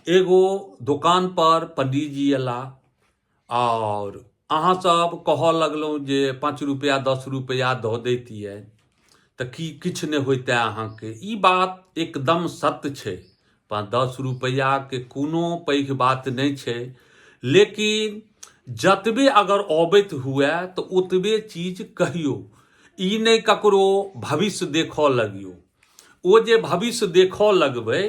एगो दोकान पर पंडीजी अयला आओर अहाँ सब कहऽ लगलहुँ जे 5 रुपैआ 10 रुपैआ दऽ दैतियै तऽ की किछु नहि होइतै अहाँके। ई बात एकदम सत्य छै, 5-10 रुपैआके कोनो पैघ बात नहि छै, लेकिन जतबे अगर अबैत हुए तऽ ओतबे चीज कहियौ, ई नहि ककरो भविष्य देखऽ लगियौ। ओ जे भविष्य देखऽ लगबै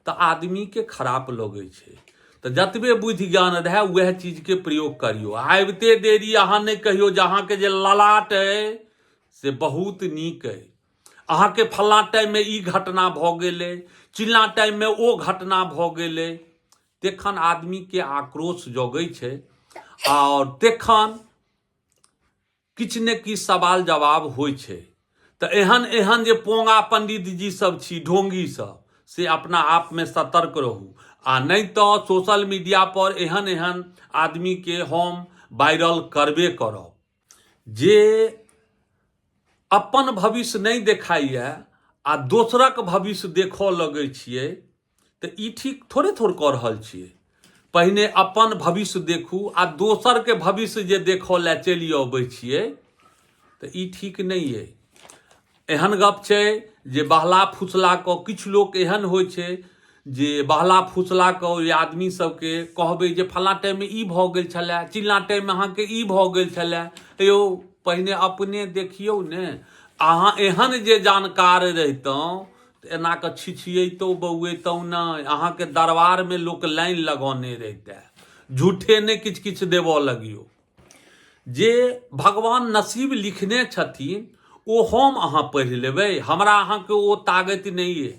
तऽ आदमीके खराप लगै छै। तऽ जतबे बुद्धि ज्ञान रहए उएह चीजके प्रयोग करियौ। आबिते देरी अहाँ नहि कहियौ जे अहाँके जे ललाट अइ से बहुत नीक अइ, अहाँके फल्लाँ टाइममे ई घटना भऽ गेलै, चिल्लाँ टाइममे ओ घटना भऽ गेलै, तखन आदमीके आक्रोश जगै छै आओर तखन किछु ने किछु सवाल जवाब होइ छै। तऽ एहन एहन जे पोंगा पंडित जी सब छी, ढोंगी सब, से अपना आपमे सतर्क रहू, आ नहि तऽ सोशल मीडिया पर एहन एहन आदमीके हम वायरल करबे करब। जे अपन भविष्य नहि देखाइए आ दोसरक भविष्य देखऽ लगै छियै तऽ ई ठीक थोड़े थोड़ कऽ रहल छियै। पहिने अपन भविष्य देखू, आ दोसरके भविष्य जे देखऽ लए चलि अबै छियै तऽ ई ठीक नहि अइ। एहन गप छै जे बहला फुसला कऽ किछु लोक एहन होइ छै जे बहला फुसला कऽ ओहि आदमी सबके कहबै जे फल्लाँ टाइममे ई भऽ गेल छलै, चिल्लाँ टाइममे अहाँके ई भऽ गेल छलै। यौ पहिने अपने देखियौ ने। अहाँ एहन जे जानकार रहितहुँ तऽ एना कऽ छिछियैतहुँ बौएतहुँ नहि, अहाँके दरबारमे लोक लाइन लगौने रहितै। झूठे नहि किछु किछु देबऽ लगियौ। जे भगवान नसीब लिखने छथिन ओ हम अहाँ पढ़ि लेबै, हमरा अहाँके ओ तागति नहि अइ।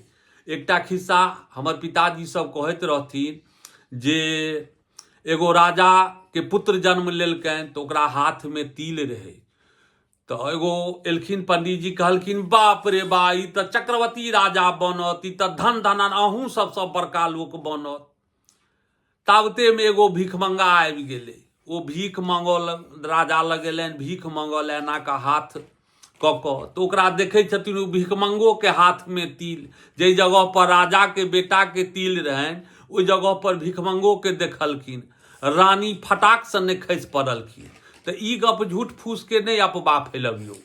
एकटा खिस्सा हमर पिताजी सब कहैत रहथिन जे एगो राजाके पुत्र जन्म लेलकनि तऽ ओकरा हाथमे तिल रहै। तऽ एगो एलखिन पंडीजी, कहलखिन बाप रे बा, ई तऽ चक्रवर्ती राजा बनत, ई तऽ धन धनान अहूँ सबसँ बड़का लोक बनत। तावतेमे एगो भिखमंगा आबि गेलै। ओ भीख मांगऽ लग राजा लग एलनि, भीख मांगऽ लए एना कऽ हाथ कऽ कऽ, तऽ ओकरा देखै छथिन ओ भिखमंगोके हाथमे तिल। जाहि जगहपर राजाके बेटाके तिल रहनि ओहि जगहपर भिखमंगोके देखलखिन। रानी फटाकसँ नहि खसि पड़लखिन। तऽ ई गप झूठ फूसके नहि अफवाह फैलबियौ।